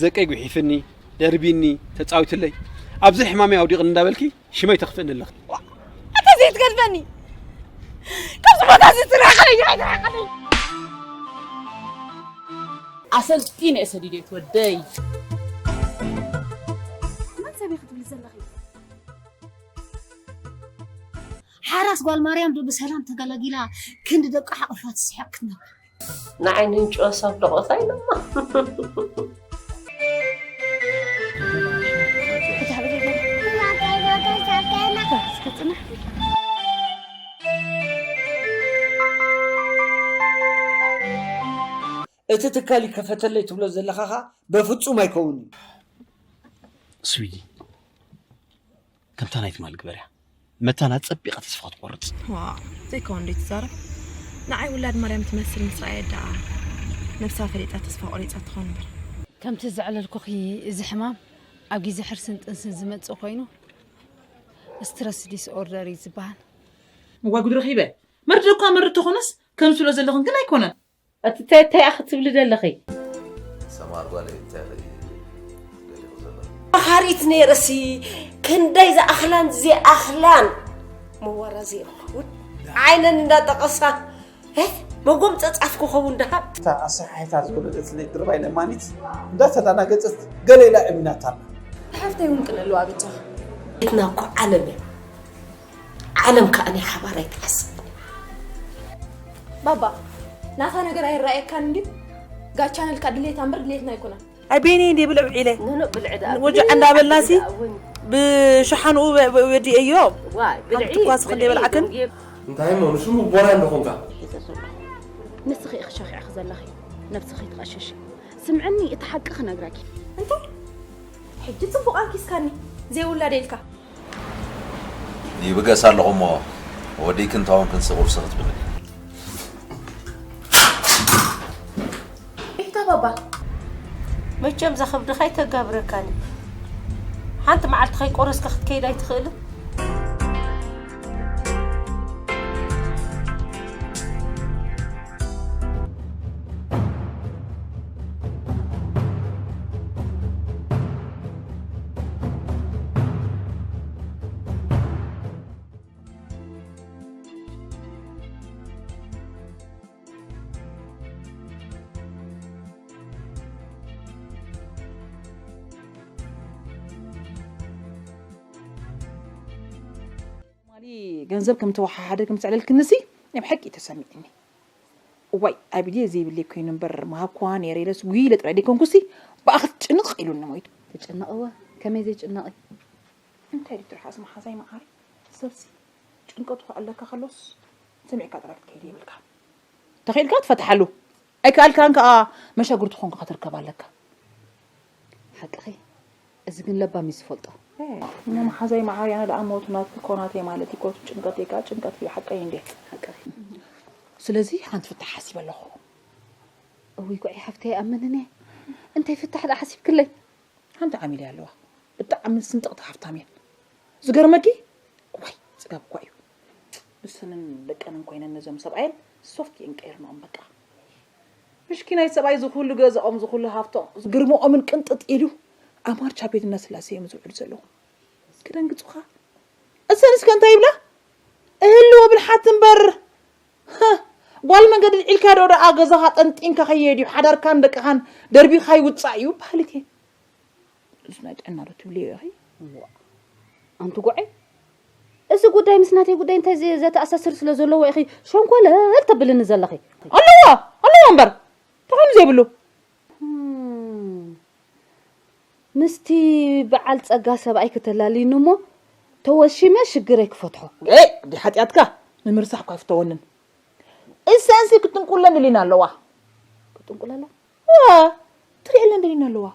ዘቀይ ጉሒፍኒ፣ ደርቢኒ፣ ተጻዊትለይ፣ ኣብዚ ሕማመይ ኣውዲቕኒ እንዳበልኪ ሽመይ ተኽፍእኒ ኣለኺ። ኣታ ዘይትገድፈኒ። ካብዚ ቦታ እዚ ትራኸለይ፣ ኣይትራኸለይ። ኣሰልጢነ እየ ሰዲደት ወደይ። መን ሰብ ኢኺ ትብሊ ዘለኺ? ሓራስ ጓል ማርያም ዶ ብሰላም ተገላጊላ ክንዲ ደቃ ሓቑፋ ትስሕቕ ክትነብር? ንዓይ ንንጭወ ሰብ ደቆሳ ኢሎማ። እቲ ትካል ይከፈተለይ ትብሎ ዘለኻ ኸኣ በፍጹም ኣይከውንን እዩ። ስዊዲ፣ ከምታ ናይ ትማል ግበርያ። መታን ኣጸቢቓ ተስፋ ክትቆርጽ። ዋእ ዘይከውን ዶ ይትዛረብ? ንዓይ ውላድ ማርያም ትመስል ምስ ረኣየት ደኣ ነብሳ ፈሊጣ ተስፋ ቆሪጻ ትኾን እምበር። ከምቲ ዘዕለልኩኺ እዚ ሕማም ኣብ ግዜ ሕርስን ጥንስን ዝመጽእ ኮይኑ ስትረስ ዲስኦርደር እዩ ዝበሃል። መዋግዲ ረኺበ መርድእ እኳ መርድእ ተኾነስ ከምስሎ ዘለኽን ግን ኣይኮነን። እቲ እንታይ እንታይ ኢኺ ትብሊ ዘለኺ? ሰማር ጓለይ እንታይ ኢኺ ደሊኺ ዘለኺ? መኻሪት ነይረሲ ክንደይ ዝኣኽላን ዘይኣኽላን መዋራዚ ክኸውን ዓይነን እንዳጠቐሳ መጎምፀፃፍ ክኸውን ድሃብ እታ ኣሰሓሒታ ዝወለደትለይ ድርባይ ለማኒት እንዳተዳናገፀት ገለ ኢላ እሚናታ ኣላ። ሓፍተይ እውን ቅን ኣለዋ ብቻ ቤትና እኮ ዓለም እያ ዓለም ከዓ ናይ ሓባር ኣይትሓስብን ባባ ናታ ነገር ኣይረኣየካን እንድዩ ጋቻነልካ ድሌታ እምበር ድሌትና ኣይኮነን ኣይ በይነይ እንድየ ብልዕ ውዒለ ኖኖ ብልዕ ደኣ ወጃዕ እንዳበልናሲ ብሸሓንኡ ወዲአዮ ዋይ ብልዕ ሓንቲ ኳስ ክንደይ በልዓክን እንታይ እሞ ንስሙ ቦራ እንዶ ኾንካ ንስኺ ኢኺ ሸኺዕኺ ዘለኺ ነብስኺ ትቐሽሺ ስምዕኒ እቲ ሓቂ ክነግረኪ እንታይ ሕጂ ጽቡቕ ኣርኪስካኒ ዘይውላደ ኢልካ ይብገስ ኣለኹ እሞ ወዲክን ታውን ክንስቕ ውስኽ ትብሊ ይሕታ ባባ መቸም እዛ ከብድኻ ኣይተጋብረካን ሓንቲ መዓልቲ ከይቆረስካ ክትከይድ ኣይትኽእልን ማሊ ገንዘብ ከም ተወሓሓደ ከም ዘዕለልክንሲ ናይ ብሓቂ እዩ ተሰሚዕኒ። እዋይ ኣቢድየ ዘይብለይ ኮይኑ እምበር ምሃብክዋ ነይረ ኢለስ ጉይለ ጥራይ ደይኮንኩሲ ብኣ ክትጭንቕ ኢሉኒ ሞይቱ። ተጨነቕወ ከመይ ዘይጭነቕ እዩ። እንታይ ድዩ ትርሓስ መሓዛይ መዓረይ? ሰብሲ ጭንቀቱ ከዕለካ ከሎስ ሰሚዕካ ጥራይ ክትከይድ የብልካ። ተኺእልካ ትፈትሓሉ ኣይከኣልካን ከኣ መሻግርቲ ኮንካ ክትርከብ ኣለካ። ሓቅኺ እዚ ግን ለባም እዩ ዝፈልጦ። እሞ መሓዛይ መዓረይ ኣነ ደኣ ሞቱ ናትኪ እኮ ናተይ ማለት እዩ ኮቱ ጭንቀተይ ከኣ ጭንቀትኪ እዩ ሓቀይ እንዴ። ሓቅኺ። ስለዚ ሓንቲ ፍታሕ ሓሲበ ኣለኹ። እውይ ጉዕይ ሓፍተይ ኣይኣምንን እየ። እንታይ ፍታሕ ደኣ ሓሲብክለይ? ሓንቲ ዓሚለይ ኣለዋ ብጣዕሚ ስንጥቕቲ ሃፍታም እየን ዝገርመኪ እዋይ ፅጋብ እኳ እዩ ንሰንን ደቀንን ኮይነን ነዞም ሰብኣየን ሶፍት እየን ቀይርንኦም በቃ ምሽኪናይ ሰብኣይ ዝኩሉ ገዝኦም ዝኩሉ ሃፍቶም ግርምኦምን ቅንጥጥ ኢሉ ኣብ ማርቻ ቤት እንዳስላሴ እዮም ዝውዕሉ ዘለዉ ክደንግፁኻ እሰን እስከ እንታይ ይብላ እህልዎ ብልሓት እምበር ጓል መንገዲ ልዒልካ ዶ ደኣ ገዛኻ ጠንጢንካ ከየድ እዩ ሓዳርካን ደቅኻን ደርቢኻ ይውፃእ እዩ በሃሊት እየ እዚ ናይ ጥዕና ዶ ትብልዮ ኢኺ ኣንቲ ጉዐይ እዚ ጉዳይ ምስ ናተይ ጉዳይ እንታይ ዘተኣሳስር ስለ ዘለዎ ኢኺ ሸንኮለል ተብልኒ ዘለኺ ኣለዎ ኣለዎ እምበር ተኾይኑ ዘይብሉ ምስቲ በዓል ጸጋ ሰብኣይ ክተላልይኒ እሞ ተወሺመ ሽግረይ ክፈትሖ። ኤእ ኣደይ ሓጥያትካ ምምርሳሕ እኳ ኣይፍተወንን። እሰንሲ ክጥንቁለን ደሊና ኣለዋ። ክጥንቁለላ? ትርእየለን ደሊና ኣለዋ።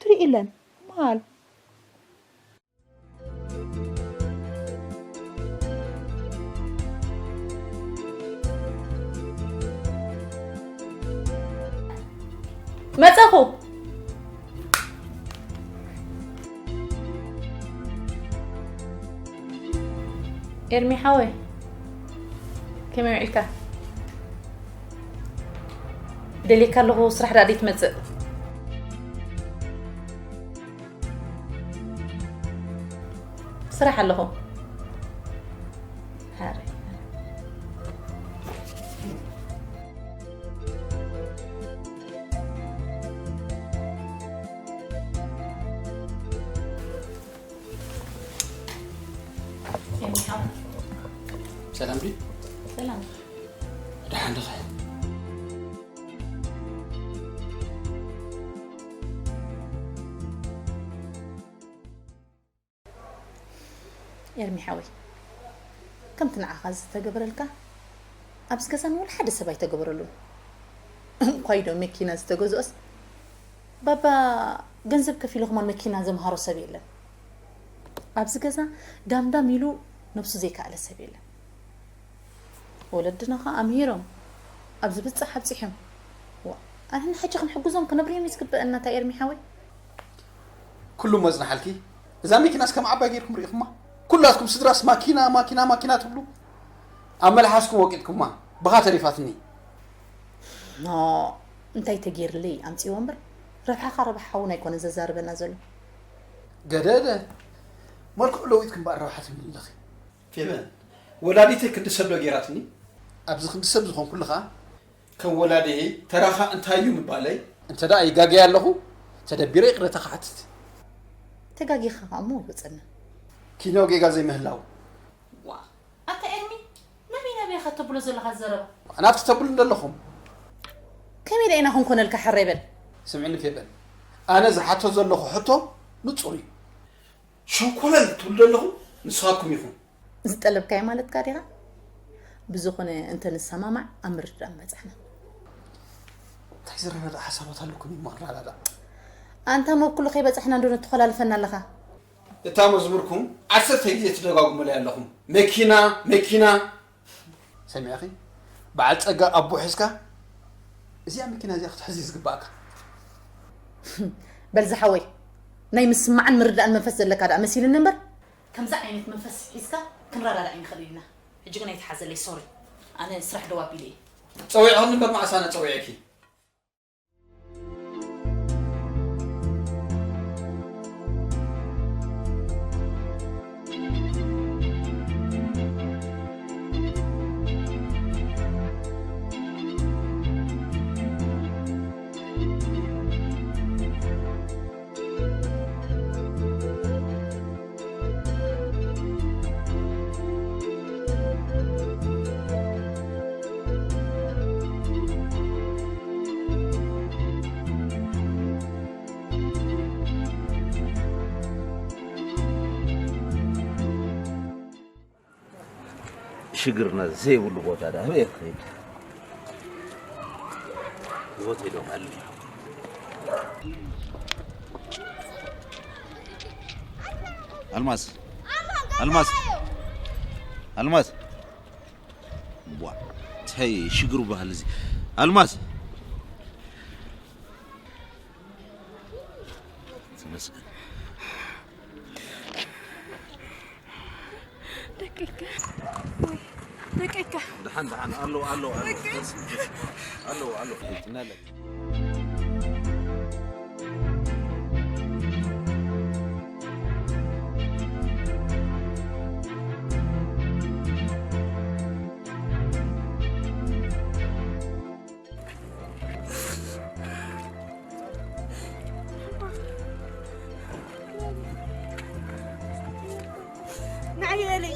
ትርእየለን ማል። መጸኹ ኤርሚ ሓወይ ከመይ ውዒልካ ደልየካ ኣለኹ ስራሕ ዳኣ ደይትመጽእ ስራሕ ኣለኹ። ሓረይ። ሰላም ድዩ? ሰላም። ደሓን ዲኻ? ኤርሚ ሓወይ፣ ከምቲ ንዓኻ ዝተገበረልካ ኣብዚ ገዛ ንወላ ሓደ ሰብ ኣይተገበረሉን። እንኳይ ዶ መኪና ዝተገዝኦስ፣ ባባ ገንዘብ ከፊሉ ከማን መኪና ዘምሃሮ ሰብ የለን። ኣብዚ ገዛ ዳምዳም ኢሉ ነብሱ ዘይከኣለ ሰብ የለን። ወለድና ኸዓ ኣምሂሮም ኣብ ዝብጻሕ ኣብጺሖም። ዋ፣ ኣንሕና ሕጂ ክንሕግዞም ክነብርዮም እዩ ዝግበአና፣ እታ ኤርሚ ሓወይ። ኩሉ መጽናሓልኪ። እዛ መኪናስ ከም ዓባይ ጌርኩም ርኢኹማ? ኩላትኩም ስድራስ ማኪና፣ ማኪና፣ ማኪና ትብሉ። ኣብ መልሓስኩም ወቂጥኩማ። ብኻ ተሪፋትኒ። ኖ፣ እንታይ ተጌርለይ ኣምጺዎ እምበር፣ ረብሓኻ ረብሓ ሓውና ኣይኮነን ዘዛርበና ዘሎ። ገደደ፣ መልክዑ ለዊጥኪ እምበኣር ረብሓ ትብሊ ኣለኺ። ፌበን፣ ወላዲተይ ክንዲ ሰብ ዶ ጌራትኒ? ኣብዚ ክንዲ ሰብ ዝኾንኩሉ ኸኣ ከም ወላዲየይ ተራኻ እንታይ እዩ ምባለይ? እንተ ደኣ ይጋገየ ኣለኹ፣ ተደቢረ ይቕረታ ክሓትት። ተጋጊኻ ኸኣ እሞ ኣይወጸና። ኪኖ ጌጋ ዘይምህላው። ዋ፣ ኣታ ኤርሚ፣ ናበይ ናበይ ኢኻ ተብሎ ዘለኻ ዘረባ? ናብቲ ተብሉ እንደለኹም። ከመይ ደኣ ኢና ክንኮነልካ ሕራይ በል። ስምዕኒ ፌበን፣ ኣነ ዝሓቶ ዘለኹ ሕቶ ንጹር እዩ። ሸንኮለል ትብሉ ዘለኹም ንስኻትኩም ኢኹም። ዝጠለብካዮ ማለትካ ዲኻ? ብዝኾነ እንተ ንሰማማዕ ኣብ ምርድዳእ ምበጻሕና። እንታይ ዝረዳዳእ ሓሳባት ኣለኩም እሞ ኣረዳዳእ? ኣንታ መብኩሉ ከይበጻሕና እንዶ ንተኾላልፈና ኣለኻ። እታ መዝሙርኩም ዓሰርተ ግዜ ትደጋግሙለይ ኣለኹም። መኪና፣ መኪና። ሰሚዕኺ? በዓል ጸጋ ኣቦ ሒዝካ እዚኣ መኪና እዚኣ ክትሕዝ እዩ ዝግባእካ። በል ዝሓወይ፣ ናይ ምስማዕን ምርዳእን መንፈስ ዘለካ ደኣ መሲልኒ እምበር፣ ከምዚ ዓይነት መንፈስ ሒዝካ ክንረዳዳእ ኣይንኽእል ኢና። ሕጂ ግን ኣይትሓዘለይ፣ ሶሪ። ኣነ ስራሕ ደው ኣቢለ እየ። ጸዊዕኽኒ እምበር መዓስ ኣነ ጸዊዐኪ? ሽግርና ዘይብሉ ቦታ ደኣ ኣበይ ክኸይድ? ሆቴል ኣሎ። ኣልማዝ፣ ኣልማዝ፣ ኣልማዝ። ዋ፣ እንታይ ሽግሩ ባህል እዚ? ኣልማዝ። ትመስገን። ደቂካ። ወይ፣ ደቂካ። ደሓን፣ ደሓን። ኣለዉ፣ ኣለዉ፣ ኣለዉ። ደቂካ። ኣለዉ፣ ኣለዉ። ትናለ። ንዓይ በለይ።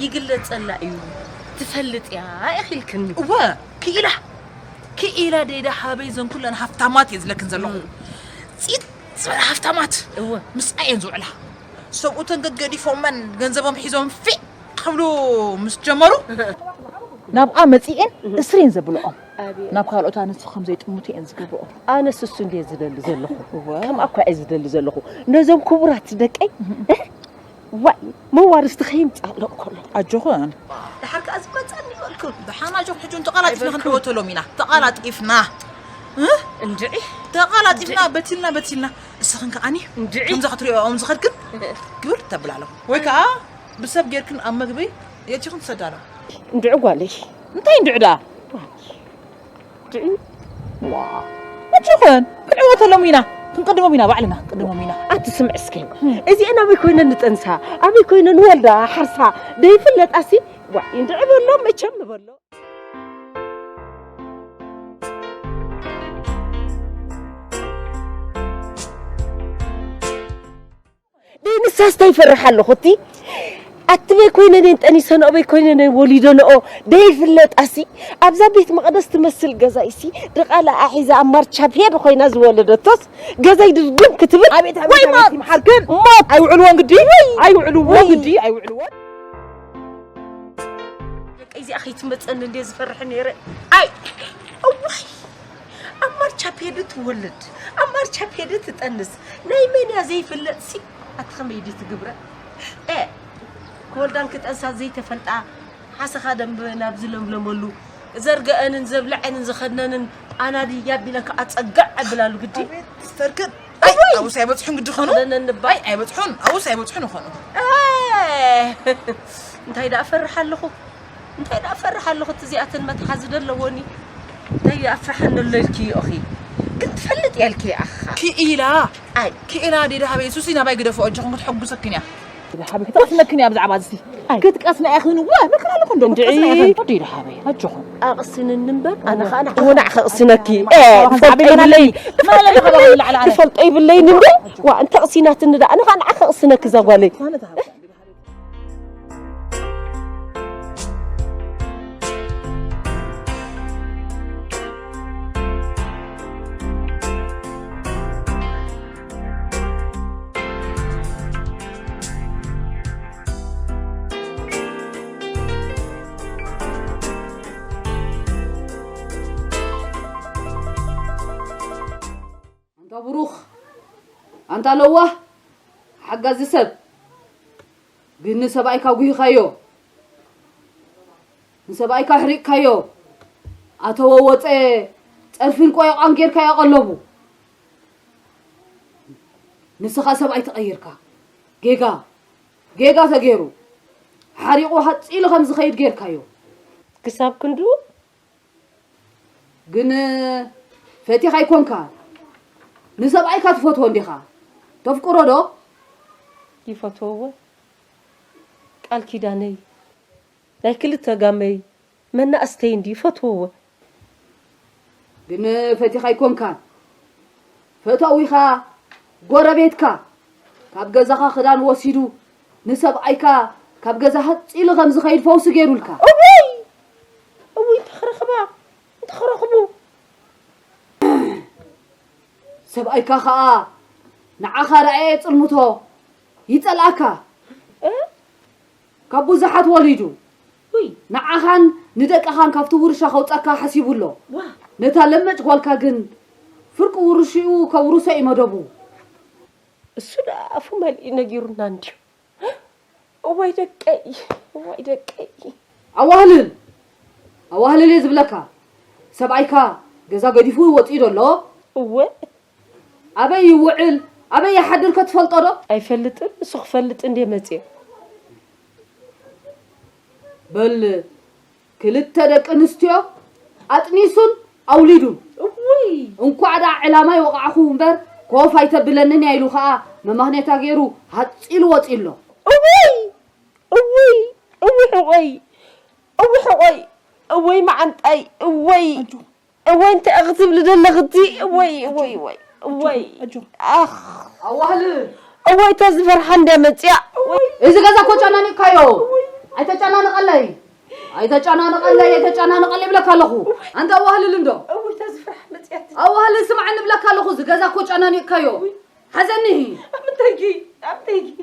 ይግለጸላ እዩ። ትፈልጥ እያ ኢኺልክኒ። እወ፣ ክኢላ፣ ክኢላ ደይዳ ሃበይ ዘን ኩለን ሃፍታማት እየ ዝለክን ዘለኹ። ፂጥ ዝበለ ሃፍታማት እወ። ምስኣ እየን ዝውዕላ። ሰብኡተን ገገዲፎመን ገንዘቦም ሒዞም ፊዕ ክብሉ ምስ ጀመሩ፣ ናብኣ መፂኤን እስሪን ዘብልኦም። ኣቤት። ናብ ካልኦት ኣንስቲ ከም ዘይጥምቱ እየን ዝገብርኦም። ኣነስ እሱ እንድየ ዝደሊ ዘለኹ። እወ። ከምኣ እኳ እየ ዝደሊ ዘለኹ። ነዞም ክቡራት ደቀይ፣ እህ፣ ዋይ፣ መዋርስቲ ከይምጻእ ኣለዎ ከሎ። ኣጆኹን። ደሓር ከኣ ዝመጸኒ ይበልኩ። ደሓን ኣጆኹ፣ ሕጂ ተቓላጢፍና ኣይበልኩ። ክንዕወተሎም ኢና። ተቓላጢፍና። እ? እንድዒ። ተቓላጢፍና፣ እንድዒ። በቲልና፣ በቲልና። እስኽን ከኣኒ እንድዒ። ከምዛ ክትሪኦ፣ ኣኦም ዝኸድክን ግብር ተብላሎም። ወይ ከኣ ብሰብ ጌርክን ኣብ መግቢ የእቲኽን ትሰዳሎም። እንድዒ ጓለይ። እንታይ እንድዒ ደኣ? ዋ፣ ኣጆኽን፣ ክንዕወተሎም ኢና፣ ክንቅድሞም ኢና፣ ባዕልና ክንቅድሞም ኢና። ኣቲ ስምዒ እስኪ፣ እዚኤን ኣበይ ኮይነን ንጠንሳ፣ ኣበይ ኮይነን ንወልዳ፣ ሓርሳ፣ ደይፍለጣሲ፣ ዋ፣ እንድዒ በሎ፣ መቸም ንበሎ። ደይ ንሳስ እንታይ ይፈርሕ ኣለኹ እቲ ኣትበይ ኮይነን እየን ጠኒሰንኦ በይ ኮይነን እየን ወሊደንኦ ደይፍለጣሲ ኣብዛ ቤት መቕደስ ትመስል ገዛይሲ ድቓላ ኣሒዛ ኣብ ማርቻ ፔድ ኮይና ዝወለደቶስ ገዛይ ድርግም ክትብል ኣቤት፣ ኣቤት፣ ወይ ኣቤት፣ ሞት! ይምሓርክን። ሞት! ኣይውዕልዎን ግዲ፣ ወይ! ኣይውዕልዎ ወይ! ግዲ፣ ኣይውዕልዎን። ደቀይ እዚኣ ከይትመፀኒ እንደ ዝፈርሕ ነይረ። ኣይ፣ እዋይ! ኣብ ማርቻ ፔድ ትወልድ፣ ኣብ ማርቻ ፔድ ትጠንስ። ናይ መን እያ ዘይፍለጥሲ? ኣቲ ከመይ ድዩ ትግብረ? ኤ፣ ክወልዳን ክጠንሳ ዘይተፈልጣ፣ ሓሰኻ ደንበ ናብ ዝለምለመሉ፣ ዘርገአንን ዘብለዐንን ዝኸድነንን ኣናዲ ያቢለን ከዓ ጸጋዕ ኣብላሉ ግዲ። ኣቤት፣ ስተርክን። ኣይ፣ እዋይ! ኣብኡስ ኣይበጽሑን ግዲ ኾኑ። ክደነን ንባ። ኣይ፣ ኣይበጽሑን፣ ኣብኡስ ኣይበጽሑን ይኾኑ። ኣይ! እንታይ ደኣ እፈርሕ ኣለኹ? እንታይ ደኣ እፈርሕ ኣለኹ? እቲ እዚኣተን መትሓዚ ዶ ኣለዎኒ? እንታይ ደኣ ኣፍርሓኒ ኣሎ ኢልኪ ኢኺ? ግን ትፈልጥ እያ ኢልኪ ኣኻ። ክኢላ። ኣይ። ክኢላ ኣደይ ደሃበይ፣ ሱሲ ናባይ ግደፎ፣ ኣጆኹም ክትሕጉሰክን እያ። ደሃበይ፣ ክትቀስነክን እያ ብዛዕባ እዚ። ኣይ። ክትቀስና ኢኽን፣ ወ፣ መከራ ኣለኹም ዶ? እንድዒ። ክትቀስና ኢኽን። ኣደይ ደሃበይ፣ ኣጆኹም። ኣቕስንኒ እምበር፣ ኣነ ኸኣ ንዓ-፣ እወ፣ ንዓ ከቕስነኪ። ኣነ ኸኣ ኤ፣ ንዓኻ ዝዓበየ ትፈልጦ ይብለይን፣ ማለት ንዓኻ ትፈልጦ ይብለይን እንዴ? ዋ፣ እንተ ኣቕሲናትኒ ደኣ፣ ኣነ ኸኣ ንዓ ከቕስነኪ እዛ ጓለይ። ማለት ኣንታ ብሩኽ፣ ኣንታ ለዋህ፣ ሓጋዚ ሰብ፣ ግን ንሰብኣይካ ጉሂኻዮ፣ ንሰብኣይካ ኣሕሪቕካዮ፣ ኣተወ ወጸ ጸርፊን ቆየቋን ጌርካዮ ቀለቡ። ንስኻ ሰብኣይ ተቐይርካ፣ ጌጋ፣ ጌጋ ተገይሩ፣ ሓሪቑ ሃጺሉ ከም ዝኸይድ ጌርካዮ። ክሳብ ክንድኡ ግን ፈቲኻ ኣይኮንካን። ንሰብኣይካ ትፈትዎ እንዲኻ? ተፍቅሮ ዶ? ይፈትዎ እወ። ቃል ኪዳነይ፣ ናይ ክልተ ጋመይ መናእስተይ እንዲ ይፈትዎ እወ። ግን ፈቲኻ ኣይኮንካን። ፈታዊኻ ጎረቤትካ ካብ ገዛኻ ክዳን ወሲዱ ንሰብኣይካ ካብ ገዛ ሃጺሉ ከም ዝኸይድ ፈውሲ ገይሩልካ። እውይ! እውይ፣ እንተ ክረኽባ፣ እንተ ክረኽቡ። ሰብኣይካ ኸኣ ንዓኻ ረኣየ ጽልምቶ ይጸልኣካ። እ? ካብ ብዙሓት ወሊዱ። ውይ! ንዓኻን ንደቅኻን ካብቲ ውርሻ ከውጻካ ሓሲቡ ኣሎ። ዋ! ነታ ለመጭ ጓልካ ግን ፍርቂ ውርሽኡ ከውርሶ እዩ መደቡ። እሱ ደኣ ኣፉ መሊኡ ነጊሩና እንድዩ። እዋይ ደቀይ፣ እዋይ ደቀይ። ኣዋህልል! ኣዋህልል እየ ዝብለካ። ሰብኣይካ ገዛ ገዲፉ ወጺኡ ዶ ኣሎ? እወ። ኣበይ ይውዕል? ኣበይ ይሓድር ከ ትፈልጦ ዶ? ኣይፈልጥን፣ እሱ ክፈልጥ እንድየ መጽየ። በል፣ ክልተ ደቂ ኣንስትዮ ኣጥኒሱን ኣውሊዱን። እውይ! እንኳዕ ደኣ ዕላማ ይወቓዕኹ እምበር፣ ኮፍ ኣይተብለንን እያ ኢሉ ኸኣ መማህኔታ ገይሩ ሃጺሉ ወጺኡ ኣሎ። እውይ! እውይ! እውይ ሕቖይ! እውይ ሕቖይ! እወይ መዓንጣይ! እወይ! ኣጆ። እወይ እንታይ ኢኺ ትብሊ ዘለኺ እቲ? እወይ! እወይ! እወይ! እወይ! ኣጆ። ኣኽ! ኣዋህልል! እወይ እታ ዝፈርሓ እንድያ መጽያ! እወይ! እዚ ገዛ እኮ ጨናኒቕካዮ። እወይ! ኣይተጨናንቐለይ። ኣይተጨናንቐለይ፣ ኣይተጨናንቐለይ ይብለካ ኣለኹ። ኣንታ ኣዋህልል እንዶ። እውይ፣ እታ ዝፍራሕ መጽያት። ኣዋህልል ስምዓኒ ይብለካ ኣለኹ። እዚ ገዛ እኮ ጨናኒቕካዮ። ሓዘኒ። ኣብ ምንታይ ድዩ? ኣብ ምንታይ ድዩ?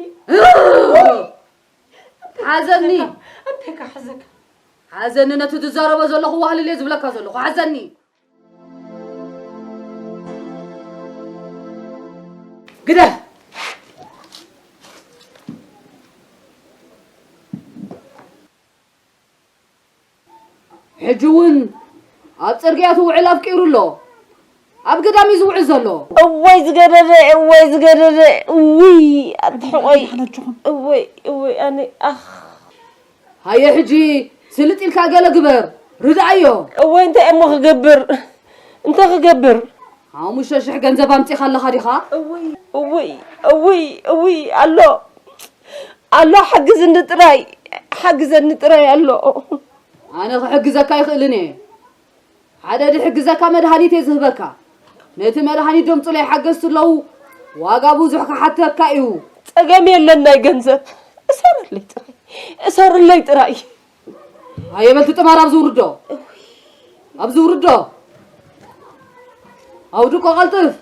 ሓዘኒ። ኣብ ምንታይ ከ ሓዘካ? ሓዘኒ፣ ነቲ ዝዛረቦ ዘለኹ ዋህልል እየ ዝብለካ ዘለኹ። ሓዘኒ። ግደ። ሕጂ እውን ኣብ ጽርግያ ትውዕል ኣፍቂሩ ኣሎ። ኣብ ገዳም እዩ ዝውዕል ዘሎ። እወይ ዝገደደ፣ እወይ ዝገደደ፣ እውይ ኣትሕቆይ። ሓላችኹም። እወይ፣ እወይ፣ ኣነ፣ ኣኽ። ሃየ ሕጂ ስልጥ ኢልካ ገለ ግበር፣ ርድኣዮ። እወይ እንታይ እሞ ክገብር፣ እንታይ ክገብር? ሓሙሽተ ሽሕ ገንዘብ ኣምጺኻ ኣለኻ ዲኻ? እውይ፣ እውይ፣ እውይ፣ እውይ፣ ኣሎ፣ ኣሎ፣ ሓግዝኒ ጥራይ፣ ሓግዘኒ ጥራይ ኣሎ። ኣነ ክሕግዘካ ይኽእልን እየ። ሓደ ድሕግዘካ መድሃኒት እየ ዝህበካ። ነቲ መድሃኒት ደምጹለይ ሓገዝቲ ኣለዉ፣ ዋጋ ብዙሕ ክሓተካ እዩ። ጸገም የለን ናይ ገንዘብ። እሰርለይ ጥራይ፣ እሰርለይ ጥራይ። ኣየ በልቲ ጥማር ኣብዚ ውርዶ። ኣብዚ ውርዶ። ኣውድቆ ቀልጥፍ።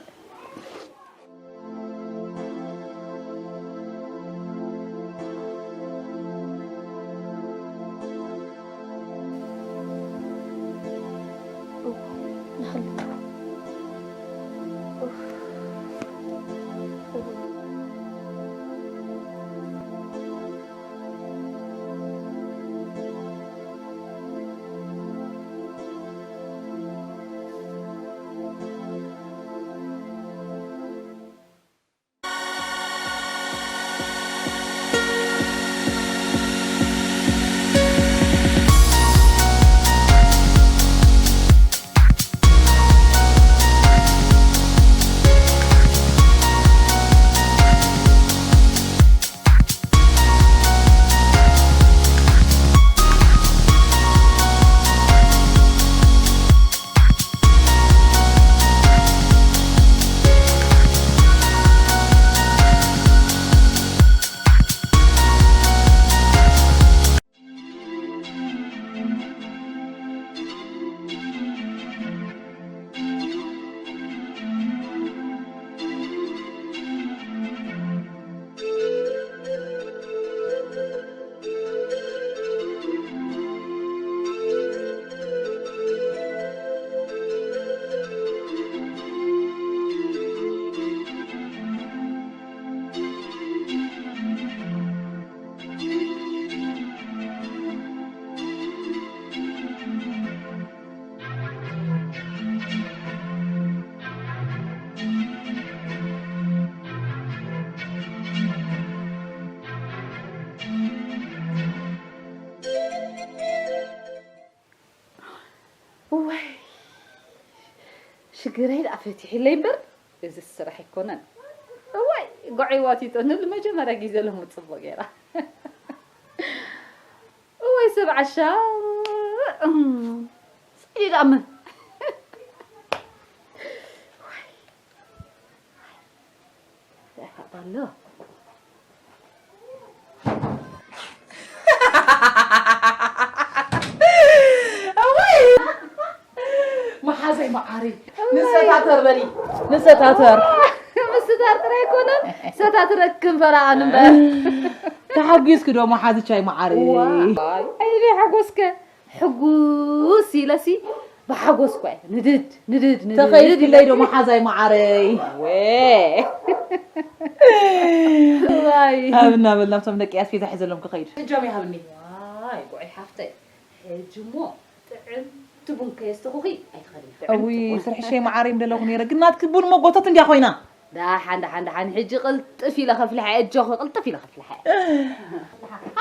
እዋይ፣ ሽግረይ ደኣ ፈቲሕለይ እምበር፣ እዚ ስራሕ ኣይኮነን። እዋይ፣ ጎዐይ ዋቲጠ ንሉ መጀመርያ ግዜ ሎሚ ጽቡቕ ገይራ። እዋይ፣ ሰብ ዓሻ፣ እም፣ ስኢኒ ደኣ መን? እዋይ። መሓዘይ መዓሪ ንሰታተር በሊ ንሰታተር ምስታር ጥራይ ኣይኮነን ሰታትረክን ፈራኣን እምበር ተሓጒስኪ ዶ መሓዝቻይ መዓሪ ኣይደይ ሓጎስከ ሕጉስ ኢለሲ ብሓጎስ ኳ ንድድ ንድድ ንድድ ተኸይድለይ ዶ መሓዛይ መዓረይ ወ ዋይ ሃብና በል ናብቶም ደቂ ኣስቤዛ ሕዘሎም ክኸይድ ሕጃም ይሃብኒ ዋይ ቆይ ሓፍተይ ሕጂ እሞ ጥዕምቲ ቡን ከየስተኹኺ ኣይትኸድን እዊ ስርሕሸይ መዓረይ ምደለኹ ነይረ ግን ናትኪ ቡን እሞ ጎተት እንድያ ኮይና ዳሓን ዳሓን ዳሓን ሕጂ ቅልጥፍ ኢለ ከፍልሐ እጆኺ ቅልጥፍ ኢለ ከፍልሐ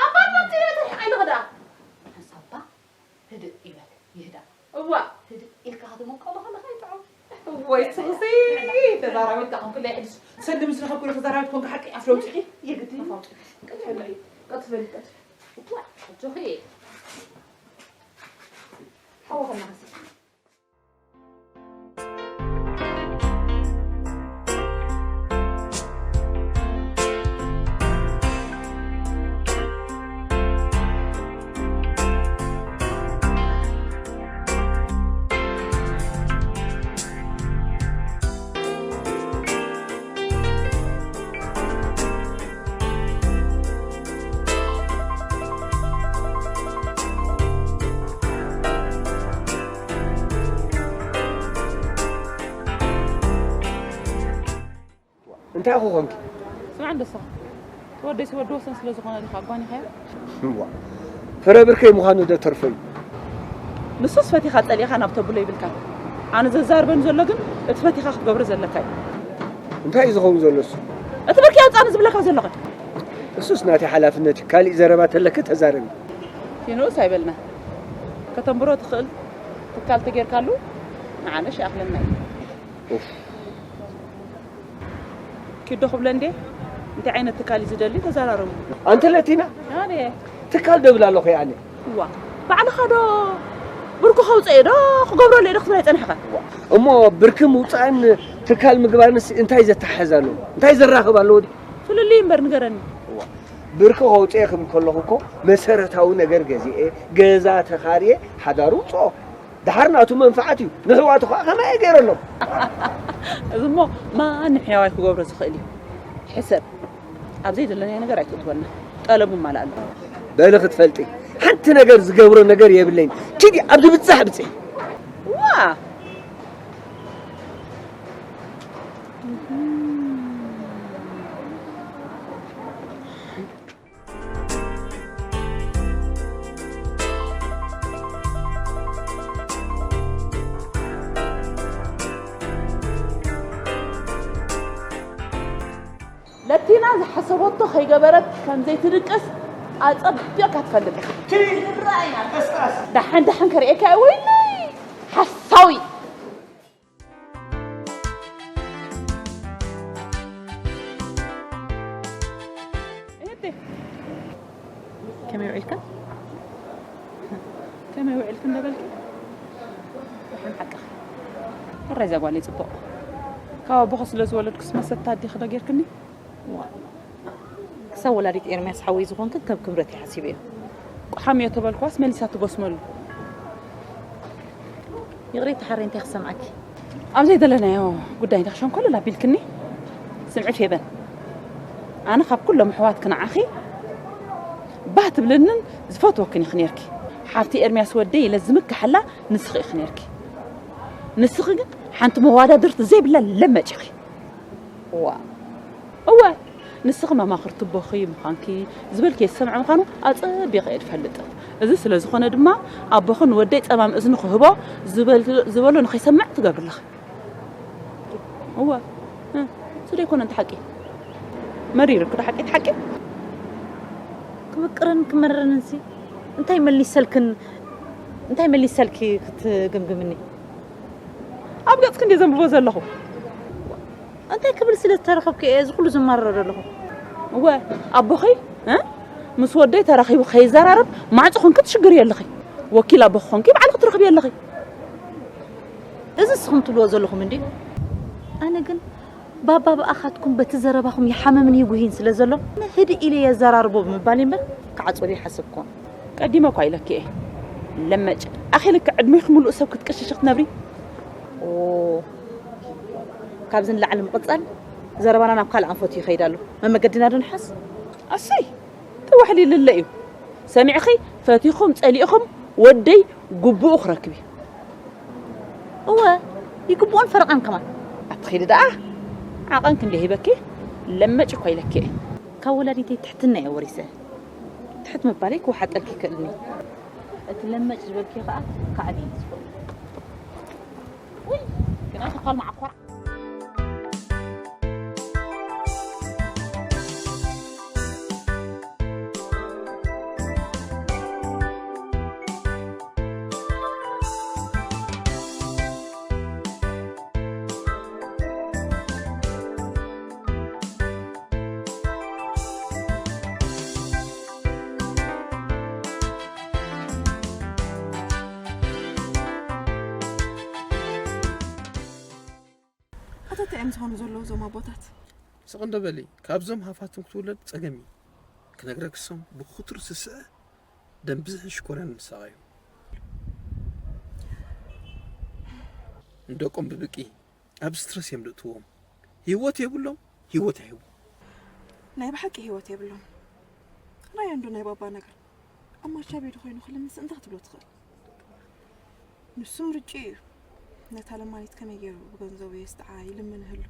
ኣባባቲ ነትርሕ ዓይንኺ ደኣ ሓንሳባ ህድእ ይበል ይህዳ እዋ ህድእ ኢልካ ክትምቀሎ ከለኻ ይጥዑም ወይ ስኽሲ ተዛራቢት ዳኹም ክለ ሕድስ ሰልዲ ምስ ረኸብኩ ተዛራቢት ኮንካ ሓቂ ኣፍ ለውፅዒ የግዲ ቀጥፈሊ ቀጥፈሊ እዋ ሕጆኺ ሓወኸና እንታይ ክኾንኪ? ስማዕ እንደሰኻ ወደይ ወዲ ወሰን ስለ ዝኾነ ዲኻ ኣጓኒኻዮ? እዋ፣ ፍረ ብርከይ ምዃኑ ዶ ተርፎ እዩ? ንሱስ ፈቲኻ ጸሊእኻ ናብ ተብሎ ይብልካ። ኣነ ዘዛርበን ዘሎ ግን እቲ ፈቲኻ ክትገብሮ ዘለካ እዩ። እንታይ እዩ ዝኸውን ዘሎ እሱ? እቲ ብርኪ ኣውፃኒ ዝብለካ ዘለኹ። እሱስ ናተይ ሓላፍነት እዩ። ካሊእ ዘረባ ተለኪ ተዛረቢ። ይንኡስ ኣይበልና። ከተንብሮ ትኽእል ትካል ተጌርካሉ ንዓነሽ ይኣኽለና እዩ። ኡፍ። ኪዶ ክብለ እንዴ እንታይ ዓይነት ትካል እዩ ዝደሊ ተዘራረቡ። ኣንተ ለቲና ኣነ ትካል ደብል ኣለኹ ኣነ። እዋ ባዕልኻ ዶ ብርኩ ከውፅእ ዶ ክገብረሉ ዶ ክትብል ኣይፀንሕኻ። እሞ ብርኪ ምውፃእን ትካል ምግባርንስ እንታይ ዘተሓሕዝ ኣለዎ? እንታይ ዘራኽብ ኣለዎ? ድዩ? ፍልልይ እምበር ንገረኒ። ብርኪ ከውፅእ ክብል ከለኹ እኮ መሰረታዊ ነገር ገዚኤ ገዛ ተኻርየ ሓዳሩ ውፅኦ። ድሓር ናቱ መንፍዓት እዩ። ንሕዋቱ ከዓ ከማይ ገይረሎም። እዚ እሞ ማንም ሕያዋይ ክገብሮ ዝኽእል እዩ። ሕሰብ ኣብ ዘይደለናዮ ነገር ኣይትእትወና። ጠለቡ ማልኣሉ። በሊ ክትፈልጢ ሓንቲ ነገር ዝገብሮ ነገር የብለይን። ኪዲ ኣብ ድብዛሕ ብፅሒ። ዋ ለቲና ዝሓሰበቶ ከይገበረት ከም ዘይትድቅስ ኣጸቢቕካ ትፈልጥ ኢኻ። ራእይና ደሓን ደሓን ከርእየካ እየ። ወይነይ ሓሳዊ። ከመይ ውዒልካ? ከመይ ውዒልክ እንዳበልኪ? ደሓን ሓቅኺ። ሕራይ እዛ ጓለይ ጽቡቕ። ካብ ኣቦኺ ስለ ዝወለድኩስ መሰታ ኣዴኺ ዶ ጌርክኒ? ዋ። ክሳብ ወላዲት ኤርምያስ ሓወይ ዝኾንክን ከም ክብረት እየ ሓሲበዮ። ቁሓም እዮ ተበልክዋስ መሊሳ ትጎስመሉ። ይቕሬታ ሓረይ እንታይ ክሰምዓኪ? ኣብ ዘይደለናዮ ጉዳይ እንታይ ክሸንኮለል ኣቢልክኒ? ስምዒ ፌበን። ኣነ ካብ ኩሎም ኣሕዋትኪ ንዓኺ ባህ ትብልንን ዝፈትወክን ኢኺ ኔርኪ። ሓፍቲ ኤርምያስ ወደይ ኢለ ዝምክሓላ ንስኺ ኢኺ ኔርኪ። ንስኺ ግን ሓንቲ መዋዳድርቲ ዘይብላ ለመጭ ኢኺ። ዋ። እወ፣ ንስኺ መማኽርቲ ኣቦኺ ምዃንኪ ዝበልክዮ ዝሰምዐ ምዃኑ ኣጸቢቐ እየ ዝፈልጥ። እዚ ስለ ዝኾነ ድማ ኣቦኺ ንወደይ ጸማም እዝኒ ክህቦ ዝበል- ዝበሎ ንኸይሰምዕ ትገብሪ ኣለኺ። እወ፣ እ፣ እሱ ዶ ኣይኮነን እቲ ሓቂ? መሪርኪ ዶ ሓቂ እቲ ሓቂ? ክምቅርን ክመርርንሲ እንታይ መሊሰልክን እንታይ መሊሰልኪ ክትግምግምኒ? ኣብ ገጽኪ እንደ ዘንብቦ ዘለኹ። እንታይ ክብል ስለ ዝተረኸብኪ እየ እዚ ኩሉ ዝማረር ዘለኹ። እወ ኣቦኺ እ? ምስ ወደይ ተራኺቡ ከይዘራረብ ማዕጾ ኮንኪ ትሽግሪ ኣለኺ። ወኪል ኣቦኺ ኮንኪ ባዕልኺ ትረኽቢ ኣለኺ። እዚ እስኹም ትብልዎ ዘለኹም እንዲ ኣነ ግን ባባ ብኣኻትኩም በቲ ዘረባኹም ይሓመምን ይጉህይን ስለ ዘሎ ህድእ ኢለ የዘራርቦ ብምባል እምበር ክዓጾ ዘይሓሰብኩዎን። ቀዲመ እኳ ኢለኪ እየ ለመጭ ኣኺልኪ ዕድሜኺ ምሉእ ሰብ ክትቅሽሺ ክትነብሪ። ኦ፣ ካብዚ ንላዕሊ ምቕጻል ዘረባና ናብ ካልእ ኣንፈት ይኸይድ ኣሎ። መመገድና ዶ ንሓዝ? ኣሰይ ተዋሕሊልለ እዩ። ሰሚዕኺ ፈቲኹም ጸሊእኹም ወደይ ግቡኡ ክረክብ እዩ። እወ ይግብኦን ፈረቓን ከማን። ኣትኺዲ ደኣ ዓቐን ክንደይ ሂበኪ ለመጭ እኳ ኢለኪ እየ። ካብ ወላዲተይ ትሕትና እየ ወሪሰ። ትሕት ምባለይ ክወሓጠልኪ ይክእልኒ። እቲ ለመጭ ዝበልኪ ከዓ ከዓዲ እዩ ዝኽእል። ውይ ግና ተኳል መዓኮራ። ኣታ እንታይ እዮም ዝኾኑ ዘለዉ እዞም ኣቦታት? ስቕ እንዶ በሊ፣ ካብዞም ሃፋትም ክትውለድ ጸገም እዩ። ክነግረክሶም ብኽቱር ስስዐ ደም ብዝሕን ሽኮርያን ምሳቕ እዩ። ንደቆም ብብቂ ኣብ ስትረስ እዮም ደእትዎም። ህይወት የብሎም፣ ህይወት ኣይህቡ። ናይ ብሓቂ ህይወት የብሎም። ራዮ እንዶ ናይ ባባ ነገር ኣብ ማቻ ቤት ኮይኑ ክልምስ እንታይ ክትብሎ ትኽእል? ንሱ ምርጭኡ እዩ። ነታ ለማኒት ከመይ ገይሩ ብገንዘቡ የስጥዓ ይልምን ይህሉ።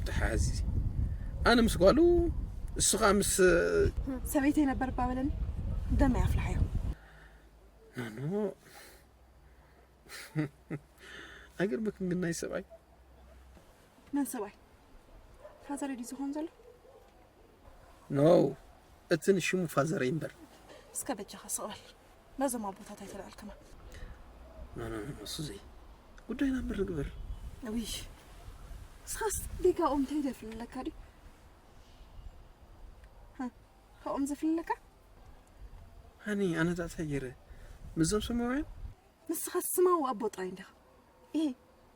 ተሓዚ ኣነ ምስ ጓሉ እሱ ከዓ ምስ ሰበይተይ ነበር ባበለኒ። ደመይ ኣፍልሓዮ። ኖኖ ኣይገርመክን ግን ናይ ሰብኣይ መን ሰብኣይ? ፋዘር ድዩ ዝኾን ዘሎ? ኖ እቲ ንሽሙ ፋዘር እምበር እስከ በጃኻ ስቕበል። ነዞም ኣቦታት ኣይተልዕልከማ። ኖኖ እሱ ዘይ ጉዳይና እምበር ንግበር። ውይ እስኻስ ዲጋኦም እንታይ ደፍልለካ ድዩ? ሃ፣ ካብኦም ዘፍልለካ? ሃኒ ኣነ ዳእታ ገይረ ምስዞም ሰማውያን ንስኻ ስማዊ ኣቦ ጥራይ እንዲኻ። ይሄ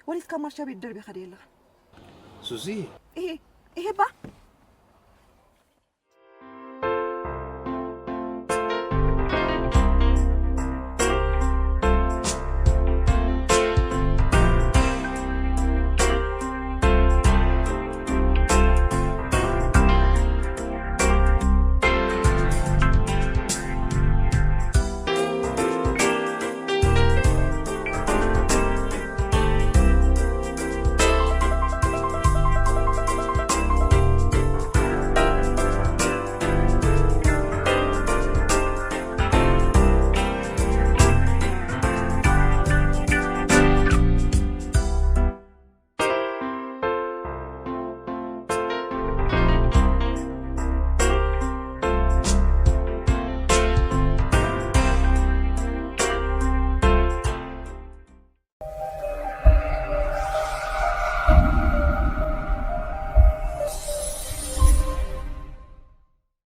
ወሊድካ ማርሻ ቤት ደርቢኻ ዶ የለኻ? ሱዚ ይሄ ይሄ ባ